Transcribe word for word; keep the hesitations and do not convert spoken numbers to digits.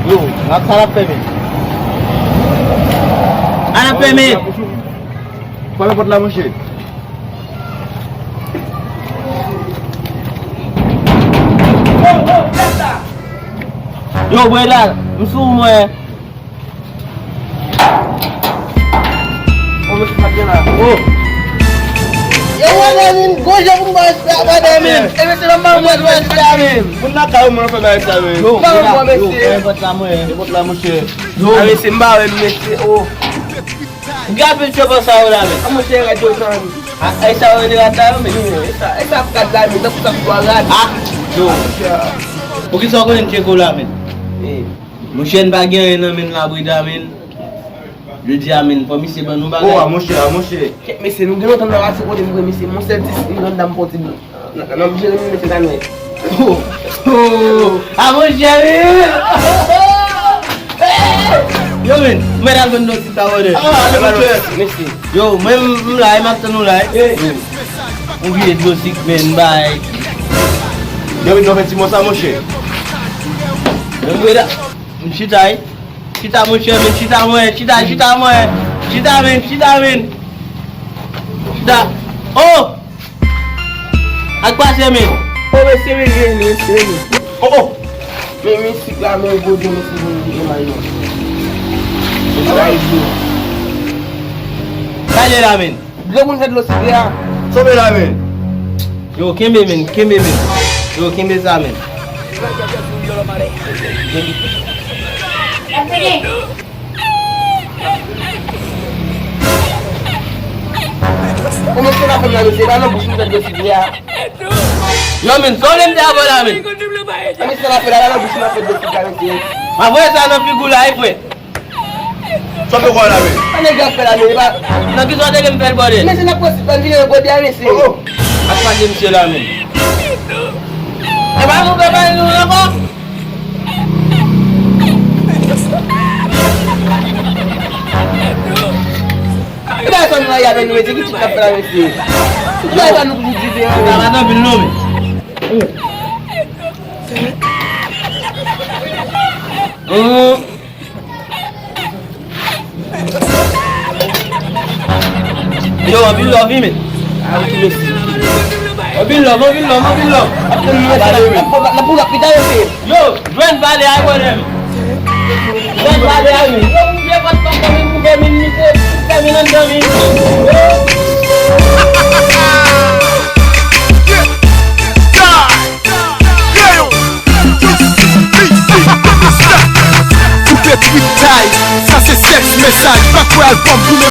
Yo, sa n ap fè menm? An ap fè menm. Fèmen pòt la, monchè. Yo, bwè la, m sou mwen. Yo, Madamin, gwo jan pou m ba respè a, Madamin. E mesye, ban m ba respè a, men. Moun nan kay ou, mwen fè ba respè a, men. Yo, ba m ba yo, mesye. Fèmen pòt la, mwen. Fèmen pòt la, monchè. Yo. A, mesye, m ba wè, mesye, o. Ou gen apil tchòp sa yo la, men. A, monchè, rad yo tan. A, e sa yo rele rad la, yo, men. E sa, e sa ap rad la, men, tankou sa pou rad. A, yo. Poukisa w konnen m tcheke w la, men? Monchè, n pa gen anyen nan men n la, Breda, men. Jodi a, men, fò misye ban nou bagay. O, a, monchè, a, monchè. Kèt, mesye, nou gen lontan n ap pase kote m vre, mesye. Yon sèl ti sik m jwenn dan m fè yon ti bou. Nan, nan, m jere m, mesye, tanmen. O, o, a, monchè, wi. Yo, men, mwen al jwenn dlo sik la, brother. A, ale, monchè. Mesye. Yo, mwen, m, m la, e m ap tann ou la, e. Ou vye dlo sik, men, bay. Yo, men, nou fè ti mò sa, monchè. Yo, Breda. M chita, wi. Chita, monchè, men, chita, mwen, chita, chita, mwen. Chita, men, chita, men. Chita. O! Ak pase, men. O, mesye, men, men, mesye, men. O, o! Men, men, sik la, men, gwo dlo, mesye, men, men, men, men. Mesye, la, e dlo. Sa l ye la, men? Dlo moun fè dlo sik la. Sove la, men. Yo, kenbe, men, kenbe, men. Yo, kenbe sa, men. Kòman se la fè la, mesye? La nan bouch nou fè dlo sik la. Yo, men, sa w vle m te avè w la, men? A, mesye, la fè la, la nan bouch nou fè dlo sik la, mesye. M ap voye sa nan figi w la, wi, frè. Sa w te kwè la, men? Sa nèg la fè la, men, e pa. Nan ki sa w te gen m fè l, bòdèl? Men se nan prensip la, m vin nan gode a, mesye. O, o. Ak pase misye la, men. E pa nou fè pale nou ankò? E pa sa nou la, y avè nou, mesye, ki tit n ap fè la, mesye? Tout bagay pa nou pou di, di, di, sa pa t anpil, non, men. Hum. Yo, anpil love, wi, men. Anpil love, anpil love, anpil love. Yo, jwenn pale a, bòdèl. Jwenn pale a, men. Yo, moun vye pòt pa fèmen, pou fèmen, misye, fèmen anndan, men. Yo. Leon, Juicy, B C, Respect. Koupe trip tay, sa se sèks mesaj, pa kwè albòm pou